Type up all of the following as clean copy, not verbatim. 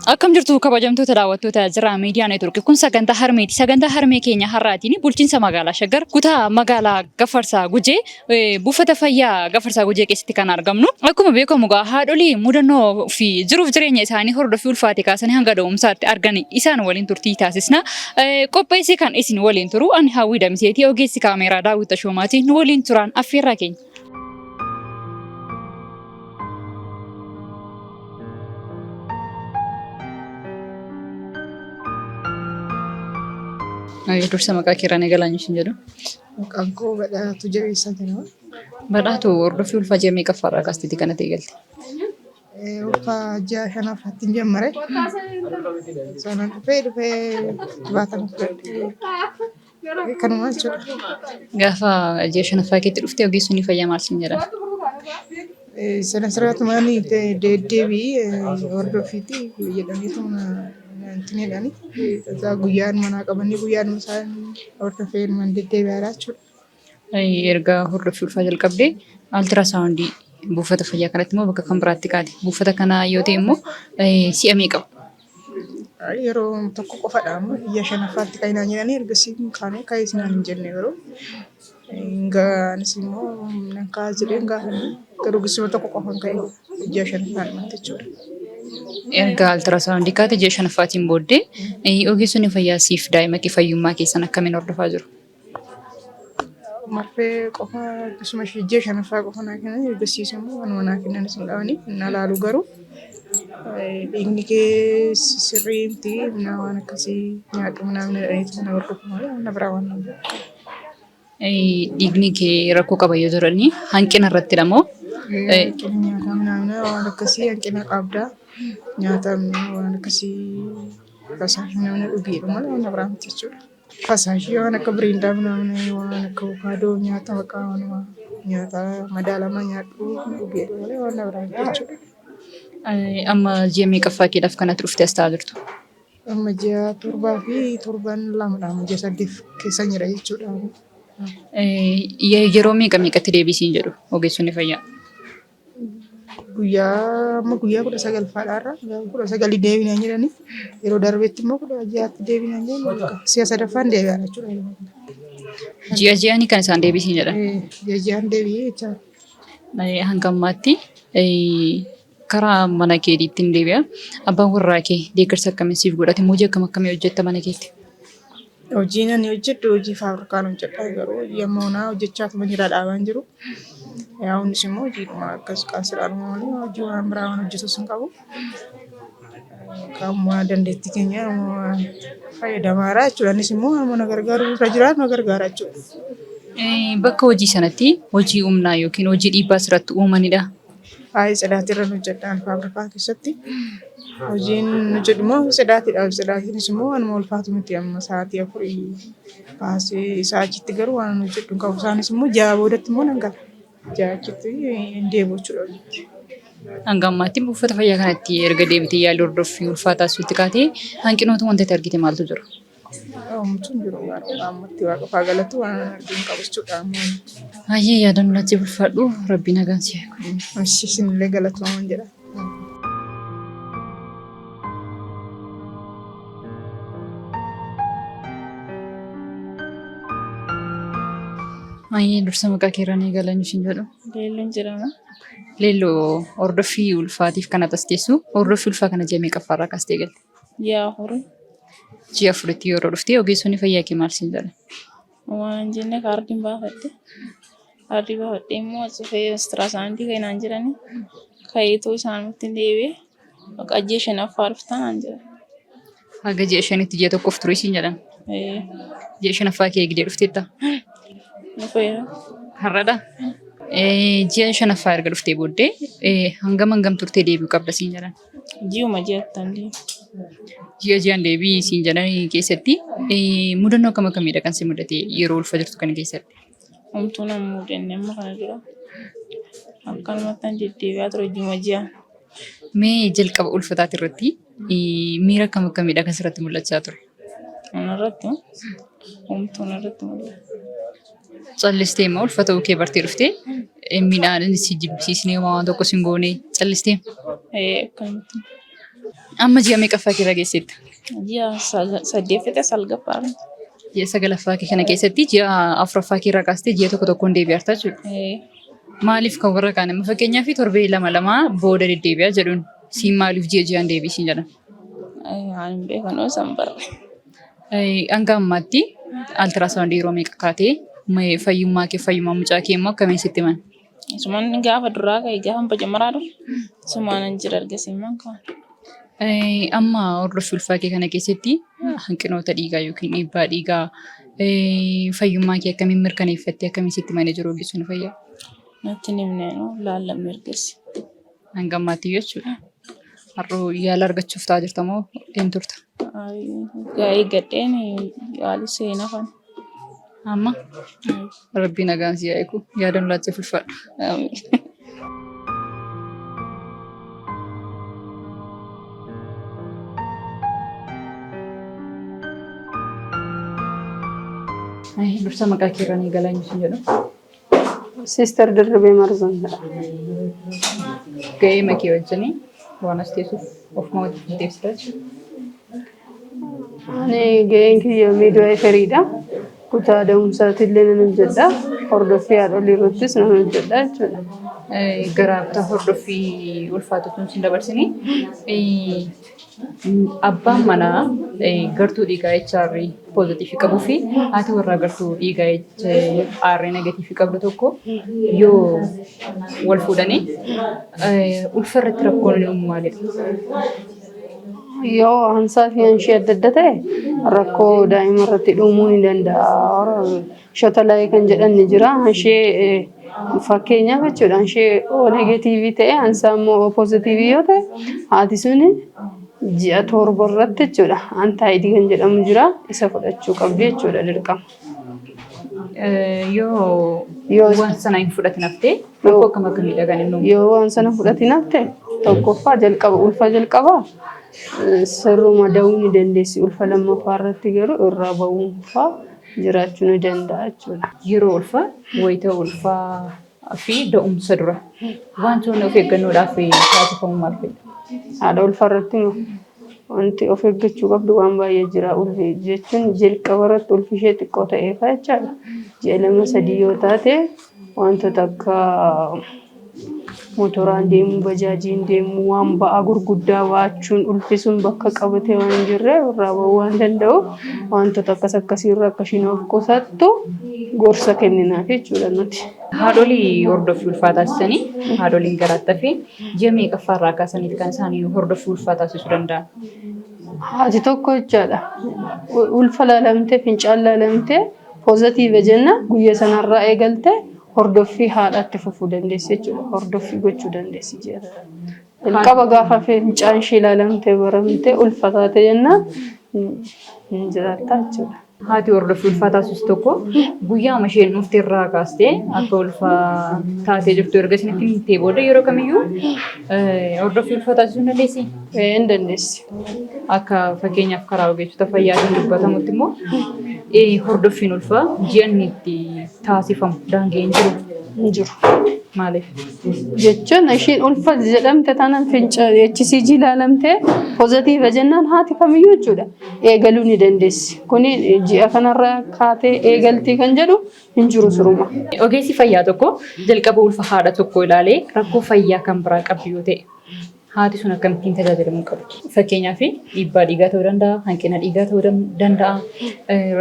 Akkam jirtu kabajamtoota daawwattoota Jiraa Miidiyaa Neetwork kun sagantaa harmeeti. Sagantaa harmee keenya har'aatiin bulchiinsa magaalaa Shaggar kutaa magaalaa Gafarsaa Gujee buufata fayyaa Gafarsaa Gujee keessatti kan argamnu. Akkuma beekamu egaa haadholii mudannoo fi jiruuf jireenya isaanii hordofii ulfaate kaasanii hanga da'umsaatti argan isaan waliin turtii taasisna. Qopheessee kan isin waliin turu ani Hawwii Damiseeti ogeessi kaameeraa Daawwit Tashoomaati nu waliin turaan affeerraa keenya. Dursa maqaa keerraan eegalaa isin jedhu. Maqaan koo Badhaatuu Jabeessaa jedhama. Badhaatu hordoffii ulfaa ji'a meeqaffaarraa kaasteeti kanatti eegalte? Ulfaa ji'a shanaffaatti hin jammare. Sanaan dhufee dhufee baatama fudhadhee kanuma jechuudha. Gaafa ji'a shanaffaa keetti dhufte ogeessonni fayyaa maal siin jedhan? Sana sirraatumaan deddeebii hordoffiitti jedhaniitu wanti jedhani. Guyyaan manaa qabanii guyyaan isaan hordofee man deddeebi'aa jechuudha. Erga hordoffii ulfaa jalqabdee altirasaawundii buufata fayyaa kanatti immoo bakka kan biraatti kaate. Buufata kana yoo ta'e immoo si'a meeqa? Yeroo tokko qofadha amma biyya shanaffaatti kan naan jedhanii ergasii kaanee ka'ees naan hin jenne garuu anis immoo nan ka'a jedheen gaafanne garuu gisuma tokko qofan ka'e ji'a shanaffaan dhumatti jechuudha. Erga altirasaawundii kaate ji'a shanaffaatiin booddee ogeessonni fayyaa siif daa'ima kee fayyummaa keessan akkamiin hordofaa jiru? Marfee qofa akkasuma ji'a shanaffaa qofa naa kennan ergasiis immoo waanuma naa kennanis hin qabani na laalu garuu dhiigni kee sirrii miti na waan akkasii nyaadhu minaamin jedhaniitu na hordofu malee waan biraa waan hin jiru. Dhiigni kee rakkoo qaba yoo jedhani hanqina irrattidha moo? Hanqina nyaataa minaamina waan akkasii hanqina qabda nyaata waan akkasii fasaashii namni dhugeedha malee waan biraa miti jechuudha. Fasaashii waan akka biriindaa minaamin waan akka avukaadoo nyaata maqaa waanuma nyaata madaalamaa nyaadhu dhugeedha malee waan biraa miti jechuudha. Amma ji'a meeqaffaa keedhaaf kanatti dhuftee as ta'aa jirtu? Amma ji'a torbaa fi torban lamadha amma ji'a saddeet keessa jira jechuudha. Yeroo meeqa meeqatti deebisiin jedhu ogeessonni fayyaa? Guyyaa amma guyyaa 19ffaadha har'a 19 deebinaan jedhani yeroo darbetti immoo 16tti deebinaan jedhani si'a sadaffaan deebi'aa jechuudha. Ji'a ji'aanii kan isaan deebisiin jedhan. Ji'a ji'aan deebi'ee jechaadha. Hanga ammaatti karaa mana keetiitti hin deebi'a. Abbaan warraa kee deeggarsa akkamii siif godhate? Hojii akkam akkamii hojjetta mana keetti? Hojiin ani hojjedhu hojii faabrikaan hojjedha garuu hojii amma onaa hojjechaatuma jira dhaabaan jiru. Yaa innis immoo hojiidhuma akkas qaasiraadhuma malee hojii waan biraa waan hojjetus hin qabu. Qaamuma dandeettii keenya fayyadamaadha jechuudha. Innis immoo nama na gargaaru irra jira na gargaara jechuudha. Bakka hojii sanatti hojii humnaa yookiin hojii dhiibbaa sirratti uumanidha. Baay'ee tsidaatii irra hojjedhaan faabrikaa keessatti. Hojiin hojjedhu immoo tsidaatiidha. Tsidaatiinis immoo waanuma ulfaatu miti amma sa'aatii afurii kaasee isaa achitti garuu waan hojjedhu hin qabu. Isaanis immoo ja'a boodatti immoo nan gala. Ja'a achitti hin deebi'u jechuudha hojiitti. Hanga ammaatti buufata fayyaa kanatti erga deebitee yaalii hordoffii ulfaa taasisuutti kaatee hanqinoota wanti ati argite maaltu jira? Homtuu hin jiru garuu ammatti waaqa faa galatu waan argu hin qabu jechuudha. Hayyee yaadannoo laatti bulfadhu rabbi nagaan si haa eegu. Isinillee galatoomaa jedha. Hayyee dursa maqaa keerraan eegalan ishin jedhu. Leelloon jedhama. Leelloo hordoffii ulfaatiif kana tasteessu hordoffii ulfaa kana ji'a meeqaffaarraa kaastee galte? Ji'a afur. Ji'a afuritti yeroo dhuftee ogeessonni fayyaa kee maal siin jedhan? Waan hin jenne kaardiin baafadhe. Kaardii baafadhe immoo cufee istiraasaandii ka'e naan jedhani. Ka'eetoo isaanumatti hin deebi'e. Bakka ji'a shanaffaa dhuftaa naan jedhan. Haga ji'a shanitti ji'a tokkoof ture siin jedhan. Ee, Ji'a shanaffaa kee eegdee dhufteetta. Dhufeera. Har'adha. Ji'a shanaffaa erga dhuftee booddee hangam hangam turtee deebi'uu qabda siin jedhan. Ji'uma ji'attan deema. Ji'a ji'aan deebii siin jedhan keessatti mudannoo akkam akkamiidha kan si mudate yeroo ulfa jirtu kana keessatti? Homtuu nan mudanne amma kana dura. Akkanumatti an deddeebi'aa ture ji'uma ji'aan. Mee jalqaba ulfataati irratti miira akkam akkamiidha kan sirratti mul'achaa ture? Kanarratti homtuu narratti mul'ata. Callistee immoo ulfa ta'uu kee bartee dhuftee midhaan si jibbisiisnee waan tokko sin goone callistee. Akkanumatti. Amma ji'a meeqaffaa kee irra geesseetta? Ji'a saddeet fixe salgaffaadha. Ji'a sagalaffaa kee kana keessatti ji'a afuraffaa kee irraa kaastee ji'a tokko tokkoon deebi'arta jechuudha. Maaliif kan warra kaan amma fakkeenyaaf torbee lama lama booda deddeebi'aa jedhuun siin maaliif ji'a ji'aan deebi'i siin jedhan? Ani hin beekan san barre. Hanga ammaatti altiraasawundii yeroo meeqa kaatee fayyummaa kee fayyummaa mucaa kee immoo akkamiin sitti himan? Isumaan gaafa duraa ka'e gaafa bajamaraa dhufu isumaan hin jira ergasii immoo kaan. Amma hordoffii ulfaa kee kana keessatti hanqinoota dhiigaa yookiin dhiibbaa dhiigaa fayyummaa kee akkamiin mirkaneeffattee akkamiin sitti himanii jiru ogeessonni fayyaa? Natti hin himne laallamne ergasii. Hanga ammaatti jechuudha. Har'oo yaala argachuuf ta'aa jirta moo hin turta? Eeggadheen yaali seenaa kana. Amma Rabbi nagaan si haa eegu yaada nu laattee ulfaadhu. Dursa maqaa kee irraa ni galaa eenyu jedhu. Sister Dirribee Marzan jedhama. Ga'ee makee wajjin waan as teessuuf ofuma wajjin teessisa jechuudha. Ani ga'een kiyya midwiferydha. Kutaa da'umsaatti illee nan hojjedha. Hordoffii haadholii irrattis nan hojjedha jechuudha. Gara kutaa hordoffii ulfaatuutti sin dabarsini. Abbaan manaa gartuu dhiigaa HR positive qabuu fi haati warraa gartuu dhiigaa HR negative qabdu tokko yoo wal fuudhanii ulfa irratti rakkoon inni uumu maalidha? Yoo hansaa fi hanshii adda adda ta'e rakkoo daa'ima irratti uumuu ni danda'a. Shotalaayii kan jedhan ni jira. Hanshee fakkeenyaaf jechuudha. Hanshee O negative ta'e hansaa immoo O positive yoo ta'e haati suni ji'a 7 irratti jechuudha. Antaayidii kan jedhamu jira. Isa fudhachuu qabdi jechuudha dirqama. Yoo Yoo waan sana hin fudhatin haftee rakkoo akkam akkamiidha kan inni uumu? Yoo waan sana fudhatin hafte tokkoffaa jalqaba ulfa jalqabaa sirruma da'uu ni dandeessi. Ulfa lammaffaa irratti garuu irraa ba'uun fa'aa jiraachuu ni danda'a jechuudha. Yeroo ulfaa, wayita ulfaa fi da'umsa dura wantoonni of eeggannoodhaaf taasifamu maal fa'i? Haadha ulfaa irratti wanti of eeggachuu qabdu waan baay'ee jira. Ulfi jechuun jalqaba irratti ulfi ishee xiqqoo ta'ee fa'a jechaadha. Ji'a 2 3 yoo taate wantoota akka motoraan deemuu, bajaajiin deemuu, waan ba'aa gurguddaa baachuun ulfi sun bakka qabatee waan hin jirre irraa ba'uu waan danda'uuf wantoota akkas akkasiirraa akka ishiin of qusattu gorsa kenninaaf jechuudha nuti. Haadholii hordoffii ulfaa taasisanii haadholiin garaatti hafe ji'a meeqaffaa irraa kaasaniiti kan isaanii hordoffii ulfaa taasisuu danda'an? Haati tokko jechaadha. Ulfa laalamtee fincaan laalamtee positive jenna guyya sanarraa eegalte hordoffii haadhaatti fufuu dandeessi jechuudha. Hordoffii gochuu dandeessi ji'a. Jalqaba gaafa fincaan ishee ilaalamtee baramtee ulfa taate jennaan hin jiraatta jechuudha. Haati hordoffii ulfaa taasisu tokko guyyaama isheen dhufte irraa kaastee akka ulfaa taatee jirtu erga isinitti himtee booda yeroo kamiyyuu hordoffii ulfaa taasisuu hin dandeessi? Hin dandeessi. Akka fakkeenyaaf karaa ogeessota fayyaatiin dubbatamutti immoo hordoffiin ulfaa ji'a inni itti taasifamu daanga'ee hin jiru. Hin jiru. Maaliif? Jechuun ishiin ulfa jedhamte taanaan finca HCG ilaalamtee positive jennaan haati kamiyyuu jechuudha eegaluu ni dandeessi. Kuni ji'a kanarraa kaatee eegaltii kan jedhu hin jiru suruma. Ogeessi fayyaa tokko jalqaba ulfa haadha tokko ilaalee rakkoo fayyaa kan biraa qabdi yoo ta'e haati sun akkamittiin tajaajilamuu qabdi? Fakkeenyaaf dhiibbaa dhiigaa ta'uu danda'a, hanqina dhiigaa ta'uu danda'a,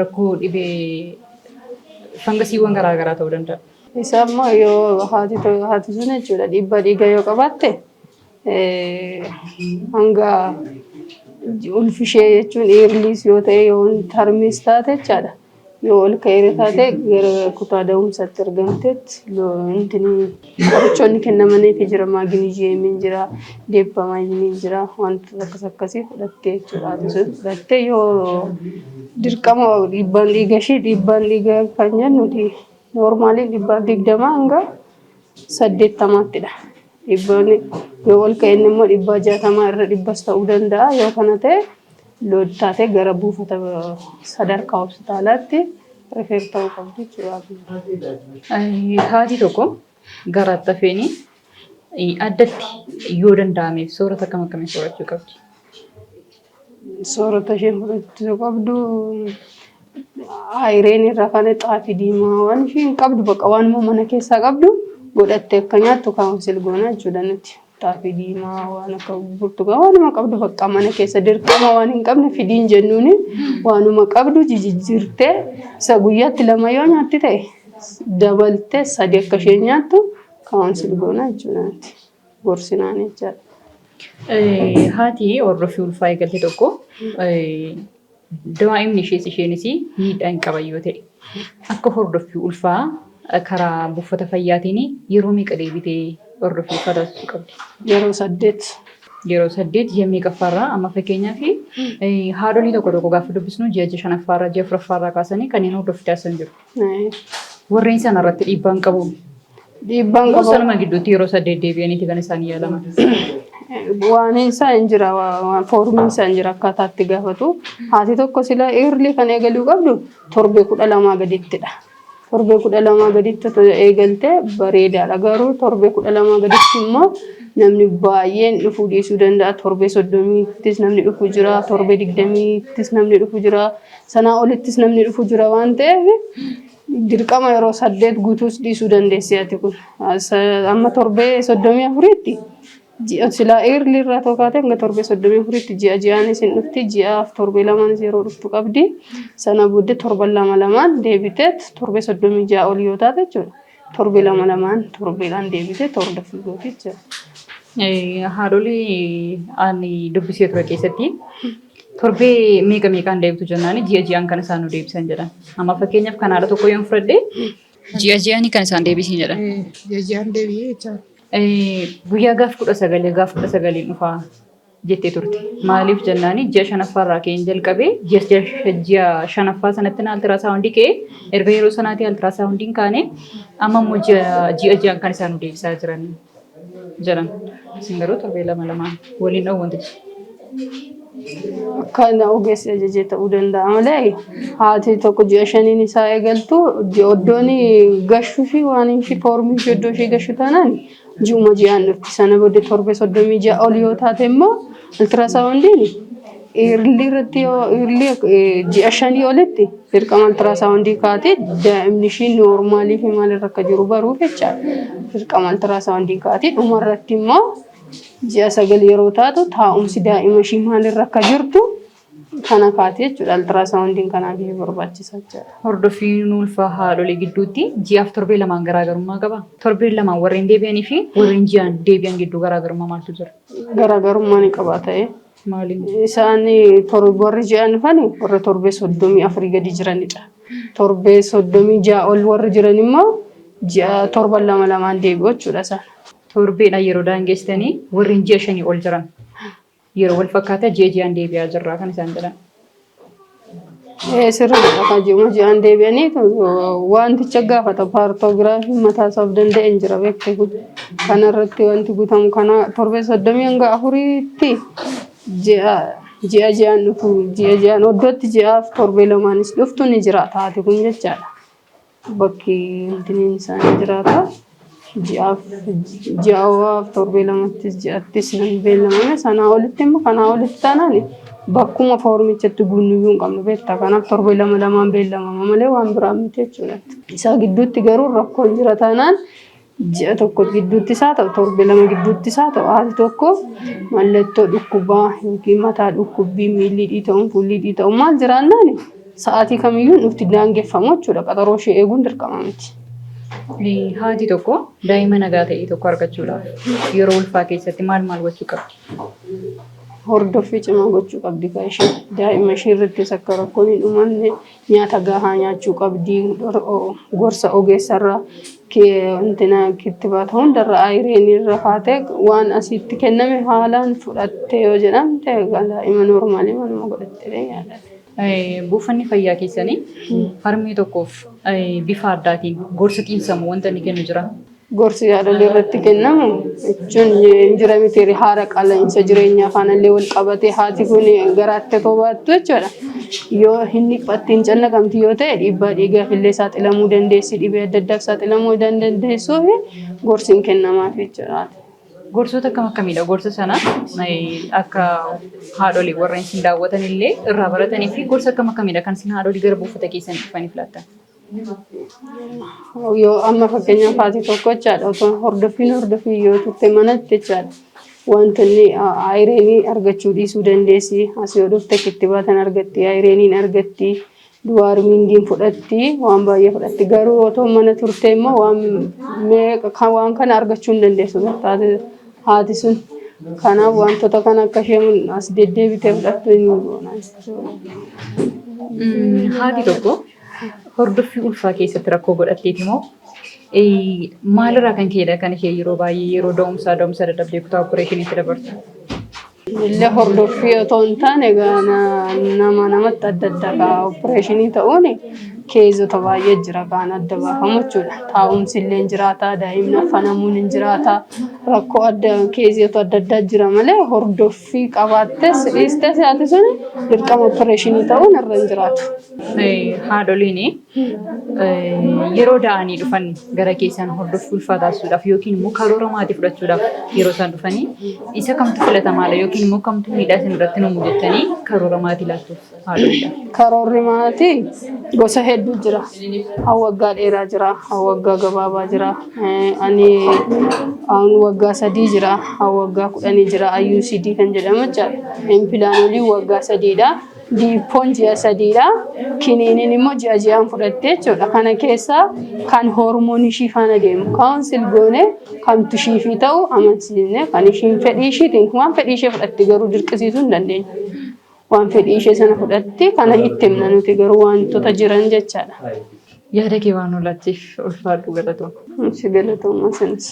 rakkoo dhibee fangasiiwwan garaa garaa ta'uu danda'a. Isa immoo yoo haati haati sun jechuudha dhiibbaa dhiigaa yoo qabaatte hanga ulfi ishee jechuun earlys yoo ta'e yoo termis taate jechaadha. Yoo ol ka'eera taate gara kutaa da'umsaatti argamteetti intini qorichoonni kennamaniifi jira maagniziyeemiin jira deeppamaayiniin jira wantoota akkas akkasii fudhattee jechuudha. Haati sun fudhattee yoo dirqama dhiibbaan dhiiga ishee dhiibbaan dhiigaa kan jennu normal 120 hanga 80ttidha. Dhiibbaan yoo ol ka'e inni immoo 60 irra dhibbas ta'uu danda'a. Yoo kana ta'e load taatee gara buufata sadarkaa hospitaalaatti refer ta'uu qabdi jechuudha. Haati tokko garaatti hafeenii addatti yoo danda'ameef soorata akkam akkamii soorachuu qabdi? Soorata isheen fudhachuu qabdu iron irraa kan xaafii diimaa waan isheen qabdu bakka waanuma mana keessaa qabdu godhattee akka nyaattu counsel goona jechuudha nuti. Xaafii diimaa waan akka burtukaana waanuma qabdu bakka mana keessa dirqama waan hin qabne fidiin jennuuni waanuma qabdu jijjiirtee isa guyyaatti lama yoo nyaatti ta'e dabaltee sadi akka isheen nyaattu counsel goona jechuudha nuti. Gorsinaan jechaadha. Haati hordoffii ulfaa eegalte tokko daa'imni ishees isheenis miidhaa hin qaban yoo ta'e akka hordoffii ulfaa karaa buufata fayyaatiin yeroo meeqa deebitee hordoffii ulfaa taasisuu qabdi? Yeroo 8. Yeroo 8 ji'a meeqaffaarraa? Amma fakkeenyaaf haadholii tokko tokko gaafa dubbisnu ji'a shanaffaarraa, ji'a afuraffaarraa kaasanii kanneen hordoffii taasisan jiru. Warreen sana irratti dhiibbaan qabu. Dhiibbaan qabu. Sanuma gidduutti yeroo 8 deebi'aniiti kan isaan yaalaman. Waan isaa hin jira, foormiin isaa hin jira akkaataa itti gaafatu. Haati tokko sila early kan eegaluu qabdu torbee 12 gadittidha. Torbee 12 gaditti otoo eegalte bareedaadha. Garuu torbee 12 gaditti immoo namni baay'een dhufuu dhiisuu danda'a. Torbee 30ttis namni dhufu jira. Torbee 20ttis namni dhufu jira. Sanaa olittis namni dhufu jira waan ta'eef dirqama yeroo 8 guutuus dhiisuu dandeessi ati kun. Amma torbee 34tti ji'a silaa early irraa ta'uu kaatee hanga torbee 34tti ji'a ji'aan isin dhufti, ji'aaf torbee lamaanis yeroo dhuftu qabdi. Sana booddee torban lama lamaan deebiteet torbee 36 ol yoo taate jechuudha. Torbee lama lamaan torbeedhaan deebitee hordoffii gooti jechuudha. Haadholii ani dubbisee ture keessatti torbee meeqa meeqaan deebitu jennaan ji'a ji'aan kan isaan nu deebisan jedhan. Amma fakkeenyaaf kan haadha tokko yoon fudhadhe ji'a ji'aanii kan isaan deebisan jedhan. Ji'a ji'aan deebi'ee jechaadha. Guyyaa gaaf 19 gaaf 19n dhufaa jettee turte. Maaliif jennaani ji'a shanaffaarraa ka'een jalqabee ji'a shanaffaa sanatti na ultrasound ka'ee erga yeroo sanaatii ultrasoundiin kaane amma immoo ji'a ji'aan kan isaan nu deebisaa jiran jedhan. Isin garuu torbee lama lamaan waliin dha'u wantichi. Akka ogeessi ajajee ta'uu danda'a malee haati tokko ji'a shaniin isaa eegaltu iddoon gashuu fi waan ishii foormii ishii iddoo ishii gashu taanaan ji'uma ji'aan dhufti. Sana booddee torbee 36 ol yoo taate immoo ultrasoundiin early irratti yoo early ji'a shanii olitti dirqama ultrasound kaatee daa'imni ishii normal fi maalirra akka jiru baruuf jechaadha. Dirqama ultrasound kaatee dhumarratti immoo ji'a 9 yeroo taatu taa'umsi daa'ima ishii maalirra akka jirtu kana kaatee jechuudha. Ultrasoundiin kanaaf ishee barbaachisa jechaadha. Hordoffiin ulfaa haadholii gidduutti ji'aaf torbee lamaan garaagarummaa qaba. Torbee lamaan warreen deebi'anii fi warreen ji'aan deebi'an gidduu garaagarummaa maaltu jira? Garaagarummaa ni qaba ta'e. Maaliin? Isaan warri ji'aan dhufan warra torbee 34 gadi jiranidha. Torbee 36 ol warri jiran immoo ji'a torban lama lamaan deebi'u jechuudha isaan. Torbeedhaan yeroo daangessitanii warreen ji'a shanii ol jiran yeroo wal fakkaataa ji'a ji'aan deebi'aa jirra kan isaan jedhan. Sirriidha kan ji'uma ji'aan deebi'anii wanticha gaafata partographiin mataa isaa of danda'e hin jira beekte kun. Kanarratti wanti guutamu kana torbee soddomii hanga afuriitti ji'a ji'a ji'aan dhufu ji'a ji'aan oddootti ji'aaf torbee lamaanis dhuftu ni jira taate kun jechaadha. Bakki intiniin isaanii jiraata. Ji'aaf ji'aaf torbee lamattis ji'attis nan beellamame sanaa olitti immoo kanaa olitti taanaan bakkuma foormichatti guunnuyyuu hin qabnu beektaa. Kanaaf torbee lama lamaan beellamama malee waan biraa miti jechuudha. Isaa gidduutti garuu rakkoon jira taanaan ji'a tokko gidduutti isaa ta'u torbee lama gidduutti isaa ta'u haati tokko mallattoo dhukkubaa yookiin mataa dhukkubbii, miilli dhiita'uun, fuulli dhiita'uun maal jiraannaan sa'aatii kamiyyuu dhufti daangeffamu jechuudha. Qaxaroo ishee eeguun dirqama miti. Haati tokko daa'ima nagaa ta'e tokko argachuudhaaf yeroo ulfaa keessatti maal maal gochuu qabdi? Hordoffii cimaa gochuu qabdi kan isheen. Daa'ima ishee irrattis akka rakkoon hin uumamne nyaata gahaa nyaachuu qabdi. Gorsa ogeessarraa intina kittibaata hundarra iron irra kaatee waan asitti kenname haalaan fudhattee yoo jedhamte daa'ima normal manuma godhattee yaadata. Buufanni fayyaa keessanii harmee tokkoof bifa addaatiin gorsa xiinsammuu wanta inni kennu jira. Gorsi haadholii irratti kennamu jechuun hin jira miti haala qaala'insa jireenyaa faanallee wal qabatee haati kun garaatti otoo baattu jechuudha. Yoo hin dhiphatti hin cannaqamti yoo ta'e dhiibbaa dhiigaaf illee saaxilamuu dandeessi, dhibee adda addaaf saaxilamuu dandeessuu fi gorsi hin kennamaaf jechuudha. Gorsoota akkam akkamiidha? Gorsa sana akka haadholii warreen isin daawwatan illee irraa baratanii fi gorsa akkam akkamiidha kan isin haadholii gara buufata keessan dhufaniif laattan? Yoo amma fakkeenyaaf haati tokko jechaadha otoo hordoffiin hordoffii yoo turte manatti jechaadha. Wantoonni ayireenii argachuu dhiisuu dandeessi. As yoo dhufte kittibaatan argatti, ayireeniin argatti, duwaarmiingiin fudhatti, waan baay'ee fudhatti. Garuu otoo mana turte immoo waan meeqa waan kana argachuu hin dandeessu haati sun. Kanaaf wantoota kana akka isheen as deddeebitee fudhattu hin goona. Haati tokko hordoffii ulfaa keessatti rakkoo godhatteeti moo maalirraa kan ka'edha kan ishee yeroo baay'ee yeroo da'umsaa da'umsa dadhabdee kutaa opereeshiniitti dabartu? Illee hordoffii otoo hin taane nama namatti adda adda ka'a. Opereeshinii ta'uun keezota baay'ee jira kaan adda baafamu jechuudha. Taa'umsi illee hin jiraata, daa'imni affanamuun hin jiraata. Rakkoo adda keezota adda addaa jira malee hordoffii qabaattes dhiistes haati sun dirqama opereeshinii ta'uun irra hin jiraatu. Haadholiin yeroo da'anii dhufan gara keessan hordoffii ulfaa taasisuudhaaf yookiin immoo karoora maatii fudhachuudhaaf yeroo isaan dhufanii isa kamtu filatamaadha yookiin immoo kamtu miidhaa isin irratti nuumu jettanii karoora maatii laattuuf haadholiidha? Karoorri maatii gosa hedduu jira. Haa waggaa dheeraa jira, haa waggaa gabaabaa jira. Ani haan waggaa 3 jira, haa waggaa 10 jira. IUCD kan jedhamu jechaadha. Impilaanolii waggaa 3dha. Diippoon ji'a 3dha. Kiniiniin immoo ji'a ji'aan fudhatte jechuudha. Kana keessaa kan hormoonii ishii faana deemu kaawunsil goone kamtu ishiifii ta'u amansiisne kan ishiin fedhii ishiitiin waan fedhii ishee fudhatte garuu dirqisiisuu hin dandeenyu. Waan fedhii ishee sana fudhatti kana itti himna nuti garuu wantoota jiran jechaadha. Yaada kee waan olacheef ulfaadhu, galatoom. Si galatooma isinis.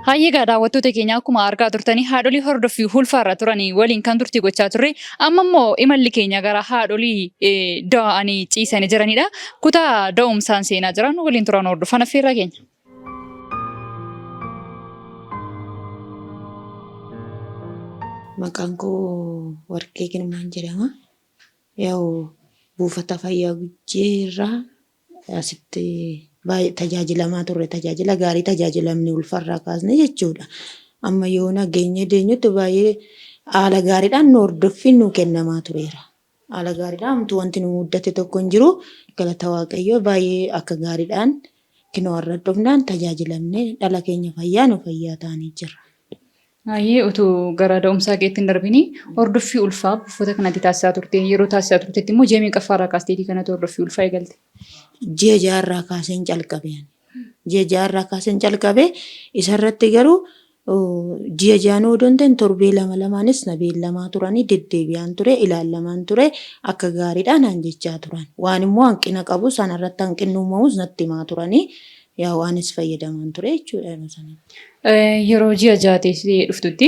Hayyee egaa daawwattoota keenya, akkuma argaa turtanii haadholii hordoffii ulfaarra turanii waliin kan turtii gochaa turre, amma immoo imalli keenya gara haadholii da'anii ciisanii jiranidha. Kutaa da'umsaan seenaa jiran waliin turan hordofan affeerraa keenya. Maqaan koo Warqee Girmaan jedhama. Yaa'u buufata fayyaa Gujjee irraa asitti baay'ee tajaajilamaa turre, tajaajila gaarii tajaajilamne ulfarraa kaasne jechuudha. Amma yoo nageenya deenyutti baay'ee haala gaariidhaan nu hordoffiin nu kennamaa tureera. Haala gaariidhaan hamtuu wanti nu muddate tokko hin jiru. Galata Waaqayyoo, baay'ee akka gaariidhaan kinoo har'a dhufnaan tajaajilamne, dhala keenya fayyaa nu fayyaa ta'anii jira. Baay'ee utuu gara da'umsaa keetti hin darbini, hordoffii ulfaa buufata kanatti taasisaa turte, yeroo taasisaa turtetti immoo ji'a meeqaffaarraa kaasteetii kanatti hordoffii ulfaa eegalte? Ji'a ja'arraa kaaseen calqabe ani. Ji'a ja'arraa kaaseen calqabe. Isarratti garuu ji'a ja'an odoo hin ta'in torbee lama lamaanis na beellamaa turanii, deddeebi'aan ture, ilaallamaan ture, akka gaariidha naan jechaa turan. Waan immoo hanqina qabu sanarratti hanqinni uumamus natti himaa turanii, yaa waanis fayyadamaan ture jechuudha yeroo sanatti. Yeroo ji'a ja'a teessee dhuftutti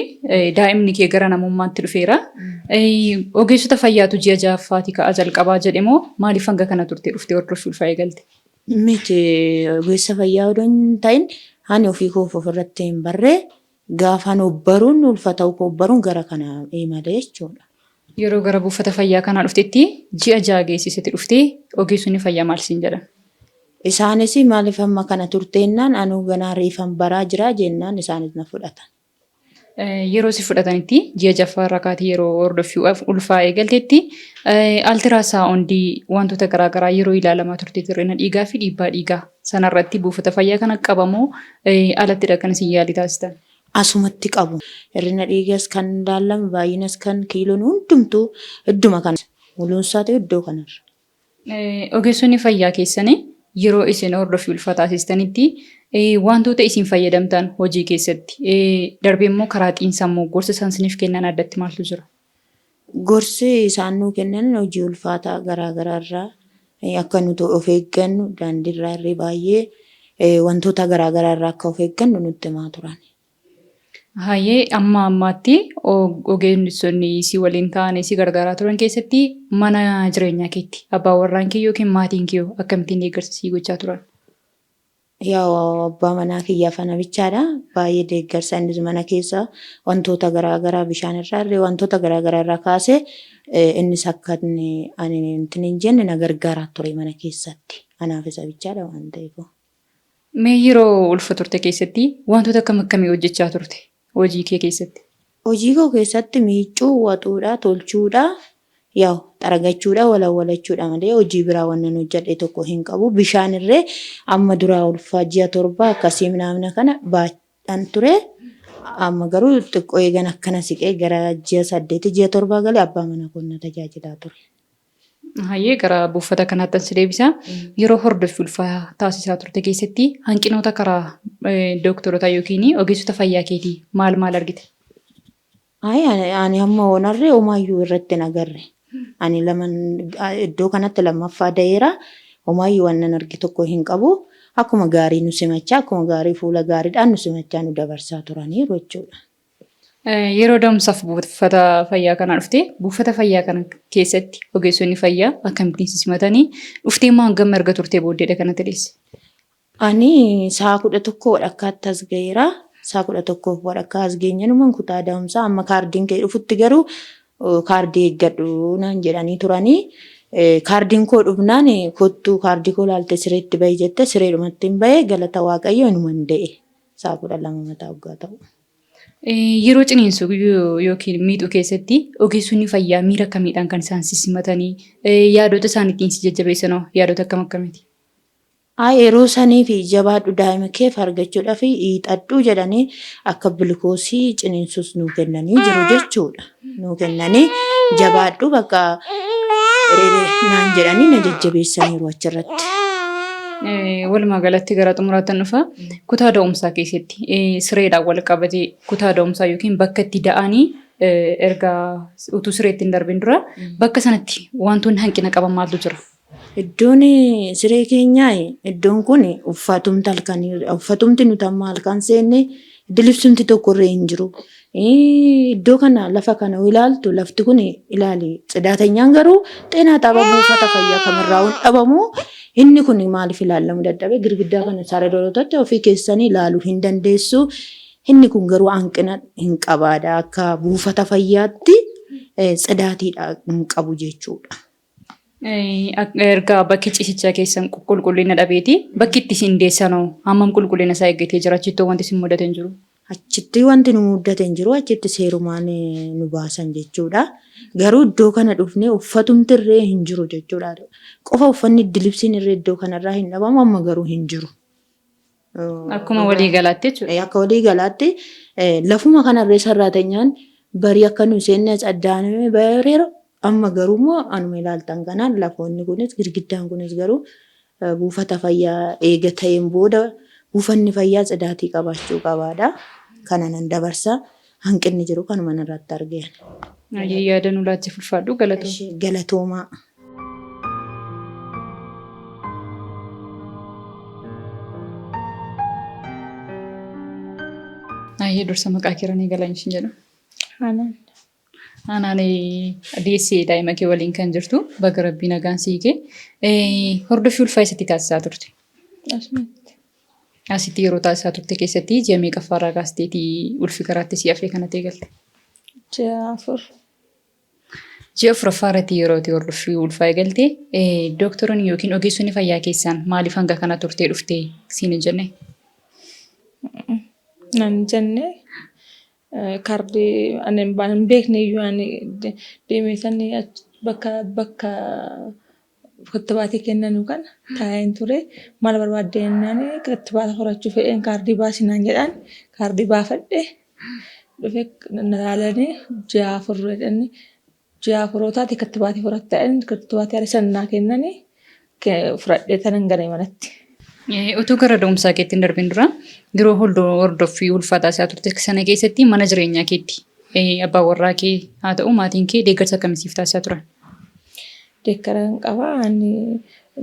daa'imni kee gara namummaatti dhufeera. Ogeessota fayyaatu ji'a ja'affaati ka'a jalqabaa jedhe moo maaliif hanga kana turte dhuftee hordoffii ulfaa eegalte? Miti, ogeessa fayyaa odoo hin ta'in ani ofii koof ofirratti hin barree, gaafan of baruun ulfa ta'uu koo of baruun gara kana imale jechuudha. Yeroo gara buufata fayyaa kanaa dhuftetti ji'a 6 geessisetti dhuftee, ogeessonni fayyaa maal siin jedhan? Isaanis maaliif amma kana turte jennaan, anuu ganaa reefan baraa jira jennaan isaanis na fudhatan. Yeroo si fudhatanitti ji'a jaffaa irraa kaatee yeroo hordoffii ulfaa eegaltetti altiraasaawundii wantoota garaagaraa yeroo ilaalamaa turte, hir'ina dhiigaa fi dhiibbaa dhiigaa sanarratti buufata fayyaa kana qabamoo alattidha kan isin yaalii taasisan? Asumatti qabu. Hir'ina dhiigas kan ilaalamu, baay'inas kan kiiloon hundumtuu idduma kana. Muluunsaa ta'e iddoo kanarra. Ogeessonni fayyaa keessanii yeroo isin hordoffii ulfaa taasistanitti wantoota isin fayyadamtan hojii keessatti darbee immoo karaa xiinsammuu gorsa isaan isiniif kennan addatti maaltu jira? Gorsi isaan nuu kennan hojii ulfaataa garaa garaa irraa akka nuti of eeggannu, daandiirraa irree baay'ee wantoota garaa garaa irraa akka of eeggannu nutti himaa turan. Hayyee amma ammaatti ogeessonni si waliin ta'anii si gargaaraa turan keessatti mana jireenyaa keetti abbaan warraan kee yookiin maatiin kee akkamittiin deeggarsa sii gochaa turan? Yaa'u abbaa manaa kiyyaa fana bichaadha. Baay'ee deeggarsa innis mana keessa wantoota garaa garaa bishaan irraa illee wantoota garaa garaa irraa kaasee innis akka inni ani hin jenne na gargaaraa ture mana keessatti. Anaaf isa bichaadha waan ta'eef. Mee yeroo ulfa turte keessatti wantoota akkam akkamii hojjechaa turte hojii kee keessatti? Hojii koo keessatti miiccuu, waxuudha, tolchuudha, yaa'u xaragachuudha, walawwalachuudha malee hojii biraa wannan hojjedhe tokko hin qabu. Bishaan irree amma duraa ulfaa ji'a 7 akkasii minaamina kana baadhaan ture. Amma garuu xiqqoo eegan akkana siqee gara ji'a 8 ji'a 7 galee abbaa mana koo na tajaajilaa ture. Hayyee gara buufata kanaatti si deebisa. Yeroo hordoffii ulfaa taasisaa turte keessatti hanqinoota karaa dooktorota yookiin ogeessota fayyaa keetii maal maal argite? Ayi ani hamma onarree homaayyuu irratti hin agarre. Ani laman iddoo kanatti lammaffaa da'eera. Homaayyuu wannan arge tokko hin qabu. Akkuma gaarii nu simachaa, akkuma gaarii fuula gaariidhaan nu simachaa nu dabarsaa turaniiru jechuudha. Yeroo da'umsaaf buufata fayyaa kana dhufte, buufata fayyaa kana keessatti ogeessonni fayyaa akkamittiin si simatanii dhuftee immoo hangam erga turtee booddeedha kanatti deesse? Ani sa'a 11 walakkaatti as ga'eera. Sa'a 11 walakkaa as geenyanuman kutaa da'umsaa amma kaardiin kee dhufutti garuu kaardii eeggadhu naan jedhanii turanii. Kaardiin koo dhufnaan kottuu kaardii koo laalte sireetti bahi jette sireedhumatti hin bahe galata Waaqayyo inuman da'e sa'a 12 mataa hoggaa ta'u. Yeroo ciniinsuu yookiin miixuu keessatti ogeessonni fayyaa miira akkamiidhaan kan isaan si simatanii yaadota isaan ittiin si jajjabeessanoo yaadota akkam akkamiiti? Ayi yeroo saniif jabaadhu daa'ima keef argachuudhaaf hiixadhu jedhanii akka bilikoosii ciniinsuus nuu kennanii jiru jechuudha. Nuu kennanii jabaadhu bakka naan jedhanii na jajjabeessaniiru achirratti. Walumaa galatti gara xumuraattan dhufa. Kutaa da'umsaa keessatti sireedhaan wal qabatee kutaa da'umsaa yookiin bakka itti da'anii erga utuu sireetti hin darbin dura bakka sanatti wantoonni hanqina qaban maaltu jira? Iddoon siree keenyaa iddoon kun uffatumti halkanii uffatumti nuti amma halkan seenne dilibsumti tokko irra hin jiru. Iddoo kana lafa kana yoo ilaaltu lafti kun ilaali tsidaatanyaan garuu xeenaa xaaba buufata fayyaa kamirraa hin dhabamu. Inni kun maaliif ilaalamuu dadhabe girgiddaa kana saradootatti ofii keessanii ilaaluu hin dandeessu. Inni kun garuu hanqina hin qabaadha akka buufata fayyaatti tsidaatiidha hin qabu jechuudha. Erga bakki ciisichaa keessan qulqullina dhabeeti bakki itti isin deessanoo hammam qulqullina isaa eeggatee jira achittoo wanti isin mudate hin jiru? Achitti wanti nu mudate hin jiru achitti seerumaan nu baasan jechuudha. Garuu iddoo kana dhufnee uffatumti irree hin jiru jechuudha. Qofa uffanni dilibsiin irree iddoo kanarraa hin dhabamu amma garuu hin jiru. Akkuma walii galaatti jechuudha. Akka walii galaatti lafuma kanarree sarraatanyaan barii akka nu seenne caddaaname bareera. Amma garuu immoo anuma ilaaltan kanaan lafoonni kunis girgiddaan kunis garuu buufata fayyaa eega ta'een booda buufanni fayyaa tsidaatii qabaachuu qabaadha. Kana nan dabarsa. Hanqinni jiru kanuma narratti argeen. Hayyee yaada nu laatteef ulfaadhu galatoomi. Galatoomaa. Hayyee dursa maqaa keeraan eegalaan ishin jedha. Aanaan. Aanaan deessee daa'ima kee waliin kan jirtu baga rabbii nagaan si hiike. Hordoffii ulfaa eessatti taasisaa turte? Asumatti. Asitti yeroo taasisaa turte keessatti ji'a meeqaffaarraa kaasteeti ulfi garaatti si hafee kanatti eegalte? Ji'a 4. Ji'a 4ffaa irratti yeroo ati hordoffii ulfaa eegalte dooktoronni yookiin ogeessonni fayyaa keessaan maaliif hanga kana turtee dhufte siin hin jenne? Nan jenne kaardii ani hin beekne iyyuu ani deemee sanii bakka bakka kittibaatii kennanu kana taa'een ture. Maal barbaadde jennaan kittibaata fudhachuu fedheen kaardii baasi naan jedhan kaardii baafadhe dhufe na laalanii ji'a 4 jedhanii ji'a 4 yoo taate kittibaatii fudhatta jedhanii kittibaatii haala sana naa kennanii fudhadhee tanan gale manatti. Utuu gara da'umsaa keetti hin darbin dura yeroo hordoffii ulfaa taasisaa turte sana keessatti mana jireenyaa keetti abbaan warraa kee haa ta'u maatiin kee deeggarsa akkamii siif taasisaa turan? Deeggara hin qaba. Ani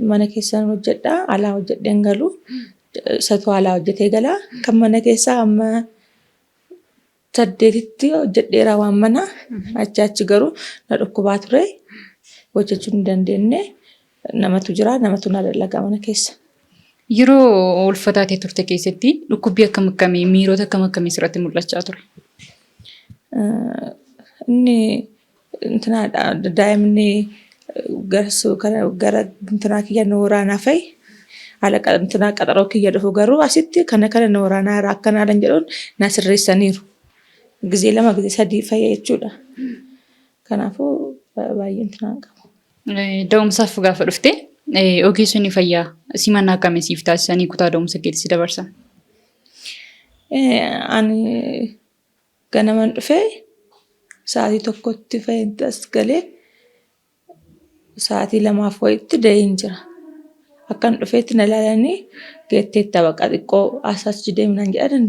mana keessan hojjedha. Alaa hojjedhee hin galu. Isatu alaa hojjetee gala. Kan mana keessaa amma 8tti hojjedheera waan manaa. Achi achi garuu na dhukkubaa ture. Hojjechuu hin dandeenye. Namatu jira namatu na dalagaa mana keessa. Yeroo ulfa taatee turte keessatti dhukkubbii akkam akkamii miirota akkam akkamii sirratti mul'achaa ture? Inni intinaadha daa'imni gara intinaa kiyya na waraanaa fa'i haala intinaa qaxaroo kiyya dhufu garuu asitti kana kana na waraanaa irraa akkanaadhaan jedhuun na sirreessaniiru. Gizee lama gizee sadii fa'i jechuudha. Kanaafuu baay'ee intinaa hin qabu. Da'umsaaf gaafa dhufte ogeessonni fayyaa simannaa akkamii siif taasisanii kutaa da'umsa keetti si dabarsan? Ani ganaman dhufee sa'aatii 1tti as galee sa'aatii 2f wayiitti da'een jira. Akkan dhufeetti na ilaalanii geetteetta baqa xiqqoo as achi deemi naan jedhan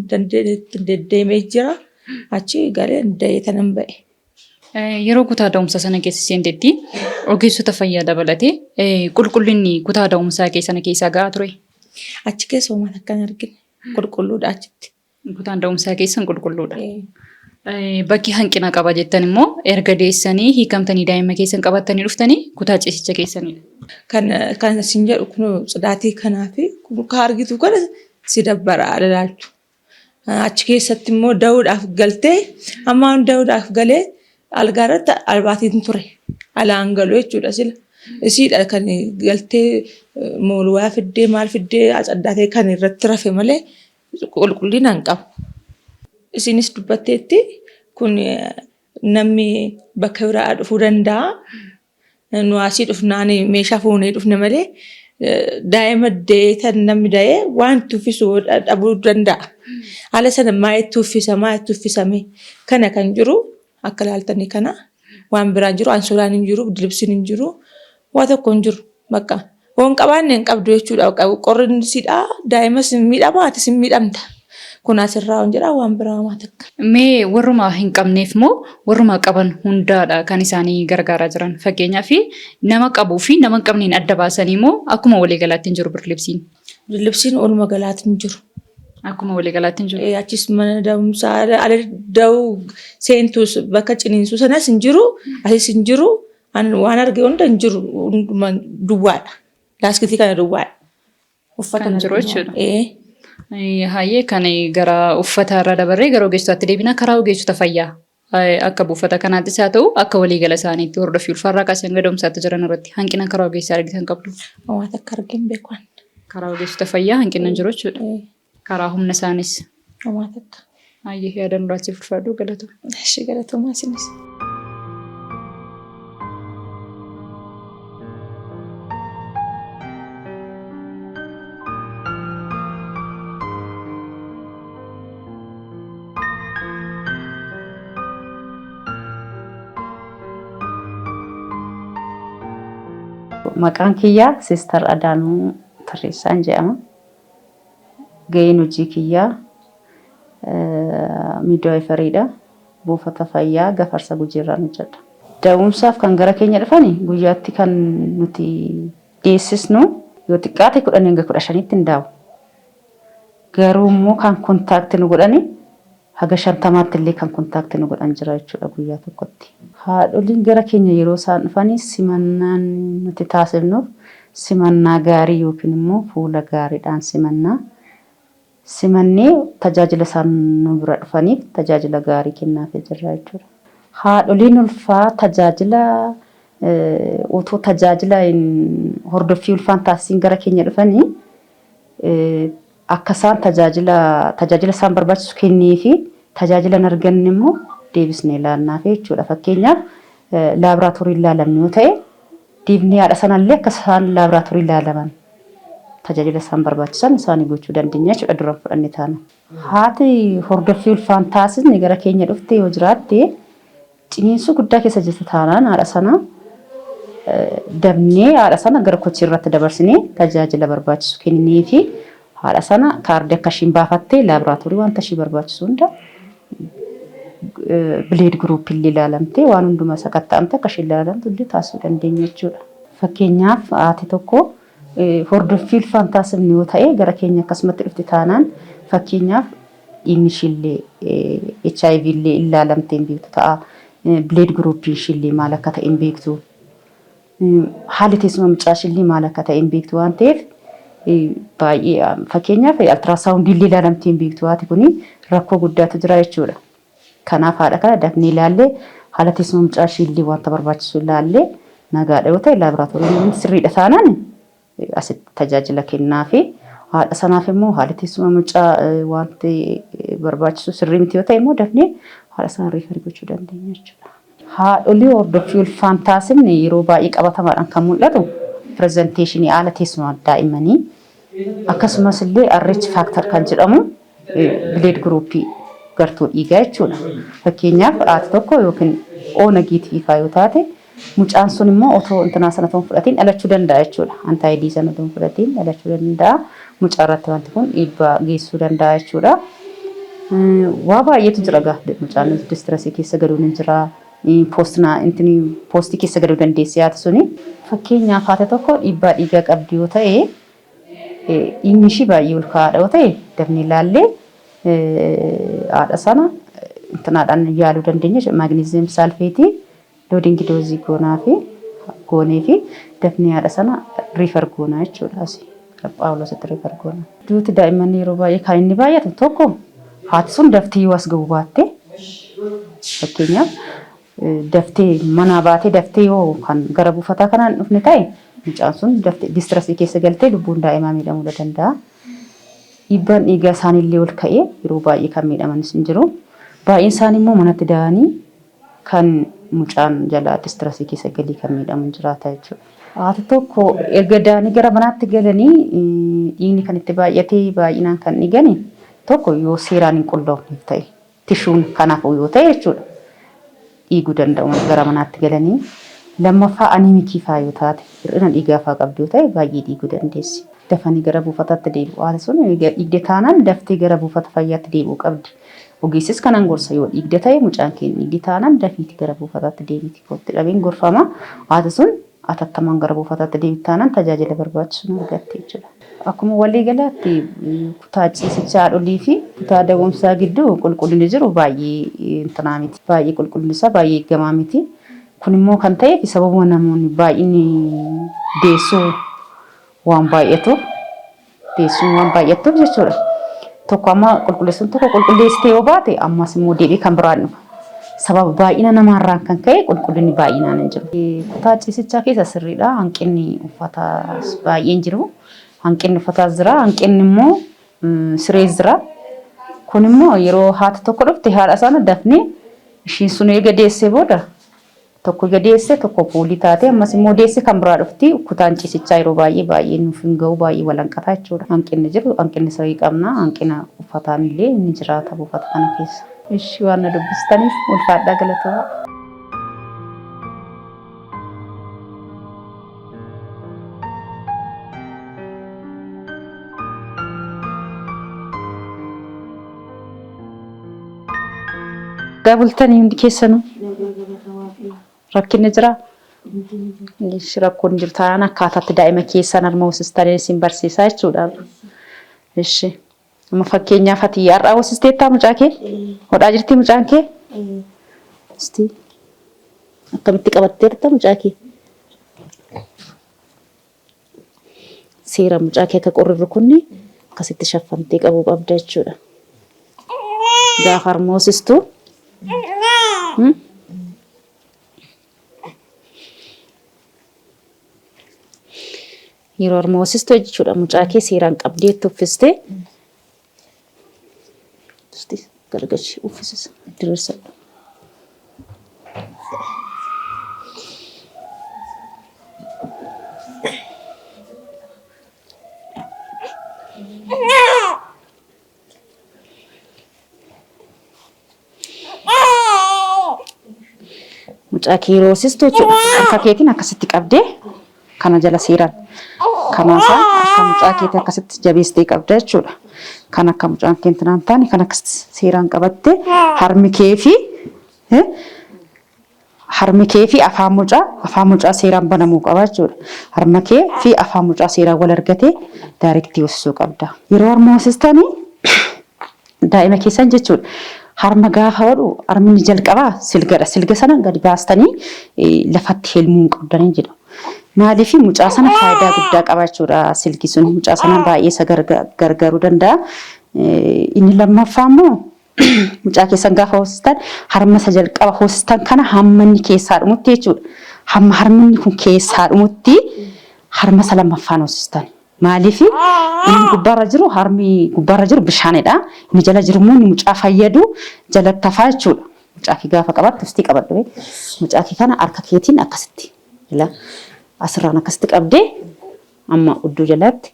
deddeemee jira. Achi galee da'ee tanan ba'e. Yeroo kutaa da'umsaa sana keessa seentetti ogeessota fayyaa dabalatee qulqullinni kutaa da'umsaa kee sana keessaa ga'aa ture? Achi keessa homaa takka hin argine. Qulqulluudha achitti. Kutaan da'umsaa keessan qulqulluudha. Bakki hanqina qaba jettan immoo erga deessanii hiikamtanii daa'ima keessan qabattanii dhuftanii kutaa ciisicha keessanidha. Kan kan sin jedhu kun tsidaatii kanaa fi ka argitu kana si dabbara ilaaltu. Achi keessatti immoo da'uudhaaf galtee amma da'uudhaaf galee algaa irratti albaatiin ture. Alaan galu jechuudha sila. Isiidha kan galtee moolwaa fiddee maal fiddee acaddaatee kan irratti rafe malee qulqullina hin qabu. Isinis dubbatteetti kun namni bakka biraa dhufuu danda'a. Nu asii dhufnaan meeshaa fuunee dhufne malee daa'ima da'ee tan namni da'ee waan itti uffisu dhabuu danda'a. Haala sana maa itti uffisa maa itti uffisame kana kan jiru akka ilaaltanii kana waan biraan jiru ansolaan hin jiru dilibsiin hin jiru waa tokko hin jiru bakka yoo hin qabaanne hin qabdu jechuudha qorri sidhaa daa'imas hin miidhama atis hin miidhamta. Kun asirraa hin jedha waan biraa homaa takka. Mee warruma hin qabneef moo warruma qaban hundaadha kan isaanii gargaaraa jiran? Fakkeenyaaf nama qabuu fi nama hin qabneen adda baasanii moo akkuma waliigalaatti hin jiru birdilibsiin? Birdilibsiin walumaa galaatti hin jiru. Akkuma waliigalaatti hin jiru. Achis mana da'umsaa ala da'uu seentus bakka ciniinsuu sanas hin jiru asis hin jiru waan arge hunda hin jiru hunduma duwwaadha. Laaskitii kana duwwaadha. Uffata Kan jiru jechuudha. Ee. Hayyee kan gara uffata irra dabarree gara ogeessotaatti deebina karaa ogeessota fayyaa akka buufata kanaattis haa ta'u akka waliigala isaaniitti hordoffii ulfaarraa kaasee hanga da'umsaatti jiran irratti hanqina karaa ogeessaa argitan qabdu. Waan takka argee hin beeku ani. Karaa ogeessota fayyaa hanqinni hin jiru jechuudha. Ee. Karaa humna isaanis. Homaa takka. Hayyee yaada nuraatiif ulfaadhu galatoomi. Eshi galatoomaa isinis. Maqaan kiyya Siistar Adaanuu Tarreessaan jedhama. Gaheen hojii kiyyaa miidwaayifariidha. Buufata fayyaa Gafarsa Gujiirraan hojjedha. Da'umsaaf kan gara keenya dhufan guyyaatti kan nuti deessisnu yoo xiqqaate 10 hanga 15tti hin daawu. Garuu immoo kan kontaakti nu godhani haga 50tti illee kan kontaakti nu godhan jira jechuudha guyyaa tokkotti. Haadholiin gara keenya yeroo isaan dhufan simannaan nuti taasifnuuf simannaa gaarii yookiin immoo fuula gaariidhaan simanna. Simannee tajaajila isaan nu bira dhufaniif tajaajila gaarii kennaafii jirra jechuudha. Haadholiin ulfaa tajaajila otoo tajaajila hordoffii ulfaan taasisiin gara keenya dhufanii akka isaan tajaajila tajaajila isaan barbaachisu kenniifi tajaajila hin arganne immoo deebisnee laannaafi jechuudha. Fakkeenyaaf laaboraatoorii ilaalamne yoo ta'e deebinee haadha sanallee akka isaan laaboraatoorii ilaalaman tajaajila isaan barbaachisan isaanii gochuu dandeenya jechuudha duran fudhanne taana. Haati hordoffii ulfaan taasisne gara keenya dhufte yoo jiraatte Ciniinsuu guddaa keessa jirti taanaan haadha sana dabnee haadha sana gara kochii irratti dabarsinee tajaajila barbaachisu kennineefi haadha sana kaardii akka ishiin baafattee laaboraatoorii wanta ishii barbaachisu hunda bileed guruuppii illee ilaalamtee waan hunduma sakatta'amte akka ishiin ilaalamtu illee taasisuu dandeenya jechuudha. Fakkeenyaaf haati tokko hordoffii ulfaan taasifne yoo ta'e gara keenya akkasumatti dhufti taanaan fakkeenyaaf Dhiigni ishiillee HIV illee ilaalamtee hin beektu ta'a. Blood groupiin ishiillee maal akka ta'e hin beektu. Haalli teessuma mucaa ishiillee maal akka ta'e hin beektu waan ta'eef, baay'ee fakkeenyaaf ultrasoundii illee ilaalamtee hin beektu haati kuni, rakkoo guddaatu jira jechuudha. Kanaaf haadha kana dafnee ilaallee, haala teessuma mucaa ishiillee wanta barbaachisu ilaallee, nagaadha yoo ta'e, laaboraatoorii sirriidha taanaan asitti tajaajila kennaa fi haadha sanaaf immoo haala teessuma mucaa wanti barbaachisu sirrii miti yoo ta'e immoo dafnee haadha sana refer gochuu dandeenya jechuudha. Haadholii hordoffii ulfaan taasifne yeroo baay'ee qabatamaadhaan kan mul'atu presentationii, haala teessuma daa'immanii, akkasumas illee RH factor kan jedhamu, blood groupii, gartuu dhiigaa jechuudha. Fakkeenyaaf haati tokko yookiin O negative faa yoo taate, mucaan sun immoo otoo intinaa sana otoo hin fudhatiin dhalachuu danda'a jechuudha. Anti-D sana otoo hin fudhatiin dhalachuu danda'a. Mucaa irratti wanti kun dhiibbaa geessisuu danda'a jechuudha. Waa baay'eetu jira gaa. Mucaan distressii keessa galuun hin jira. Poostinaa intini postii keessa galuu dandeessi haati suni. Fakkeenyaaf haati tokko dhiibbaa dhiigaa qabdi yoo ta'e, dhiigni ishii baay'ee ol ka'aadha yoo ta'e, dafnee ilaallee haadha sana intinaadhaan yaaluu dandeenya jechuudha. Magnesium sulfateii loading doseii goonaa fi goonee fi dafnee haadha sana refer goonaa jechuudha, asii gara Phaawulositti refer goonaa. Duuti daa'imman yeroo baay'ee kan inni baay'atu, tokko haati sun daftee yoo as ga'uu baatte, fakkeenyaaf daftee manaa baatee daftee yoo kan gara buufataa kanaan hin dhufne ta'e, mucaan sun daftee distressii keessa galtee lubbuun daa'imaa miidhamuu danda'a. Dhiibbaan dhiigaa isaaniillee ol ka'ee yeroo baay'ee kan miidhamanis hin jiru. Baay'een isaanii immoo manatti da'anii kan mucaan jalaa distressii keessa galii kan miidhamu hin jiraata jechuudha. Haati tokko erga da'anii gara manaatti galanii dhiigni kan itti baay'atee baay'inaan kan dhiigani, tokko yoo seeraan hin qulloofneef ta'e, tissueun kanaafuu yoo ta'e jechuudha, dhiiguu danda'u gara manaatti galanii. Lammaffaa anemicii faa yoo taate, hir'ina dhiigaa faa qabdu yoo ta'e, baay'ee dhiiguu dandeessi. Dafanii gara buufataatti deebi'u. Haati sun dhiigde taanaan daftee gara buufata fayyaatti deebi'uu qabdi. Ogeessis kanan gorsa, yoo dhiigde ta'e, mucaan kee dhiigde taanaan dafiiti gara buufataatti deebiiti kootti dhabeen gorfama. Haati sun atattamaan gara buufataatti deebi'u taanaan tajaajila barbaachisu ni argatti jechuudha. Akkuma waliigalaatti kutaa ciisichaa haadholii fi kutaa da'umsaa gidduu qulqullinni jiru baay'ee intinaa miti. Baay'ee qulqullinni isaa baay'ee eegamaa miti. Kun immoo kan ta'eef sababuma namoonni baay'inni deessuu waan baay'atuuf, deessuun waan baay'attuuf jechuudha. Tokko amma qulqulleessuun tokko qulqulleessitee yoo baate, ammas immoo deebi'ee kan biraan dhufa. Sababa baay'ina namaarraan kan ka'e qulqullinni baay'inaan hin jiru. Kutaa ciisichaa keessa sirriidha. Hanqinni uffataas baay'een jiru. Hanqinni uffataas jira. Hanqinni immoo sirees jira. Kun immoo yeroo haati tokko dhufte haadha sana dafnee ishiin sun eega deessee booda, tokko eega deesse, tokko poolii taate, ammas immoo deesse kan biraa dhufti, kutaan ciisichaa yeroo baay'ee baay'ee nuuf hin ga'u, baay'ee walanqataa jechuudha. Hanqinni jiru, hanqinni siree qabna, hanqina uffataan illee ni jiraata buufata kana keessa. Ishii waan na dubbistaniif ulfaadhaa, galatooma. Nagaa bultanii hundi keessanuu? Rakkinni jiraa? Ishi, rakkoon jiru taanaan akkaataatti daa'ima keessan harma hoosistanii isin barsiisaa jechuudha. Ishi. Amma fakkeenyaaf ati har'a hoosisteettaa mucaa kee? Hodhaa jirtii mucaan kee? Isti. Akkamitti qabatteerta mucaa kee? Seera mucaa kee akka qorri rukunni akkasitti shaffantee qabuu qabda jechuudha. Gaafa harma hoosistu yeroo harma hoosistu jechuudha, mucaa kee seeraan qabdee itti uffistee gargachi uffisisa diriirsadhu. Mucaa kee yeroo hoosistu jechuudha. Harka keetiin akkasitti qabdee kana jala seeraan kanaasaa akka mucaa keetii akkasitti jabeessitee qabda jechuudha. Kan akka mucaan kee hin taane kan akkasitti seeraan qabattee harmi kee fi afaan mucaa seeraan banamuu qaba jechuudha. Harma kee fi afaan mucaa seeraan wal argatee directii hoosisuu qabda. Yeroo harma hoosistanii Daa'ima keessan jechuudha. Harma gaafa hodhu harmi inni jalqabaa silgadha. Silga sana gadi baastanii lafatti helmuu hin qabdanii jedhu. Maaliif mucaa sana faayidaa guddaa qaba jechuudha silgi sun mucaa sana baay'ee isa gargaaruu danda'a. Inni lammaffaa immoo mucaa keessan gaafa hoosistan harma isa jalqaba hoosistan kana hamma inni keessaa dhumutti jechuudha. Hamma harmi inni kun keessaa dhumutti harma isa lammaffaan hoosistan. Maaliif inni gubbaarra jiru harmi gubbaarra jiru bishaanidha. Inni jala jiru immoo inni mucaa fayyadu jalatti hafaa jechuudha. Mucaa kee gaafa qabattu istii qabadhu. Mucaa kee kana harka keetiin akkasitti ila asirraan akkasitti qabdee amma udduu jalatti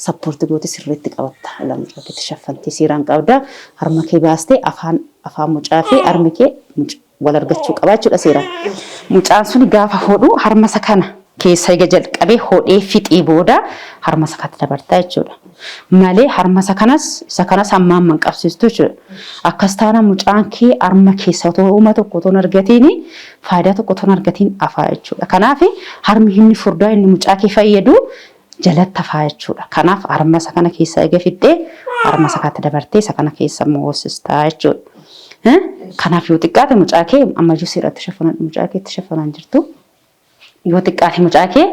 sappoorti goote sirriitti qabatta. Ila mucaa keetti shaffantee seeraan qabda. Harma kee baastee afaan afaan mucaa fi harmi kee wal argachuu qaba jechuudha seeraan. Mucaan suni gaafa hodhu harma isa kana keessa eega jalqabee hodhee fixee booda harma isa kanatti dabarta jechuudha. Malee harma isa kanas isa kanas hamma hamma hin qabsiistu jechuudha. Akkas taanaan mucaan kee harma keessa otoo uma tokko otoo hin argatiin faayidaa tokko otoo hin argatiin hafaa jechuudha. Kanaaf harmi inni furdaa inni mucaa kee fayyadu jalatti hafaa jechuudha. Kanaaf harma isa kana keessa eega fixxee harma isa kanatti dabartee isa kana keessa immoo hoosistaa jechuudha. Kanaaf yoo xiqqaate mucaa kee ammayyuu seeratti shafanadhu mucaa keetti shafanaan jirtu. Yoo xiqqaate mucaa kee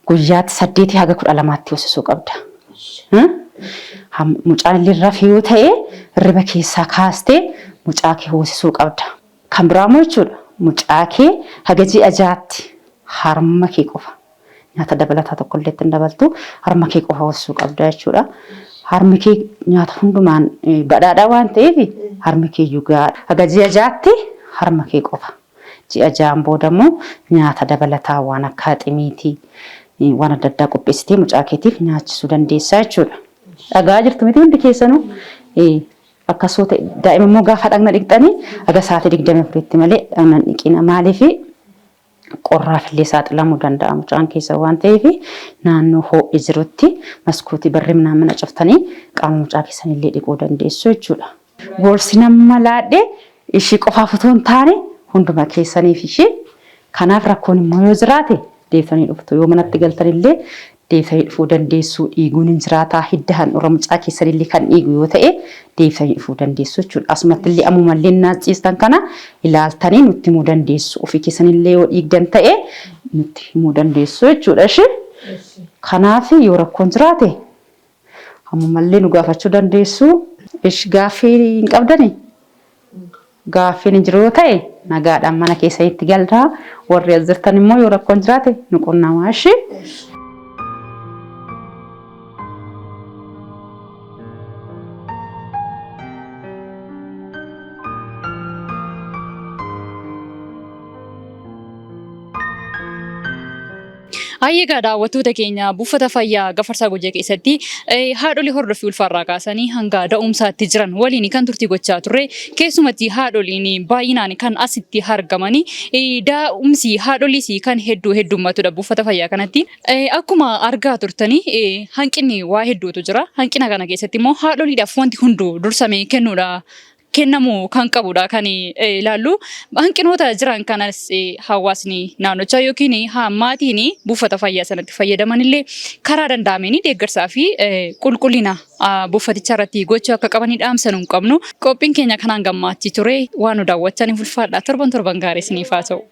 guyyaatti 8 haga 12tti hoosisuu qabda. Mucaan illee rafe yoo ta'e hirriba keessaa kaastee mucaa kee hoosisuu qabda. Kan biraa immoo jechuudha mucaa kee haga ji'a 6tti harma kee qofa nyaata dabalataa tokko illee itti hin dabaltu harma kee qofa hoosisuu qabda jechuudha. Harmi kee nyaata hundumaan badhaadhaa waan ta'eef harmi kee iyyuu gahaadha. Haga ji'a 6tti harma kee qofa. Ji'a 6n booda immoo nyaata dabalataa waan akka haximiitii waan adda addaa qopheessitee mucaa keetiif nyaachisuu dandeessa jechuudha. Dhaga'aa jirtu miti hundi keessanuu? Akkas yoo ta'e daa'ima immoo gaafa dhagna dhiqxanii haga sa'aatii 24tti malee dhagna hin dhiqina. Maaliif qorraaf illee saaxilamuu danda'a mucaan keessan waan ta'eef naannoo ho'i jirutti maskootii barri minaa mana cuftanii qaama mucaa keessan illee dhiquu dandeessu jechuudha. Gorsi nama laadhe ishii qofaaf otoo hin taane hunduma keessaniif ishii. Kanaaf rakkoon immoo yoo jiraate deebitanii dhuftu. Yoo manatti galtan illee deebitanii dhufuu dandeessu. Dhiiguun hin jiraata. Hidda handhuura mucaa keessan illee kan dhiigu yoo ta'e deebitanii dhufuu dandeessu jechuudha. Asumatti illee ammuma illee naacciistan kana ilaaltanii nutti himuu dandeessu. Ofii keessan illee yoo dhiigdan ta'e nutti himuu dandeessu jechuudha ishii. Kanaaf yoo rakkoon jiraate Ammumallee nu gaafachuu dandeessu. Ish gaaffii hin qabdanii? Gaaffiin hin jiru yoo ta'e nagaadhaan mana keessanitti galtaa. Warri as jirtan immoo yoo rakkoon jiraate nu qunnamaa ishi. Hayyee daawwattoota keenya buufata fayyaa Gafarsaa Gojee keessatti haadholii hordoffii ulfaarraa kaasanii hanga da'umsaatti jiran waliin kan turtii gochaa turre keessumatti haadholiin baay'inaan kan asitti argamanii da'umsi haadholiis kan hedduu heddummatudha buufata fayyaa kanatti. Akkuma argaa turtanii hanqinni waa hedduutu jira. Hanqina kana keessatti immoo haadholiidhaaf wanti hunduu dursamee kennuudha kennamuu kan qabudha kan ilaallu. Hanqinoota jiran kanas hawaasni naannochaa yookiin maatiin buufata fayyaa sanatti fayyadaman illee karaa danda'ameen deeggarsaa fi qulqullina buufatichaa irratti gochuu akka qabanii dhaamsa nu hin qabnu. Qophiin keenya kanaan gammaatti ture waan nu daawwattaniif ulfaadha. Torban torban gaarii isiniif haa ta'u.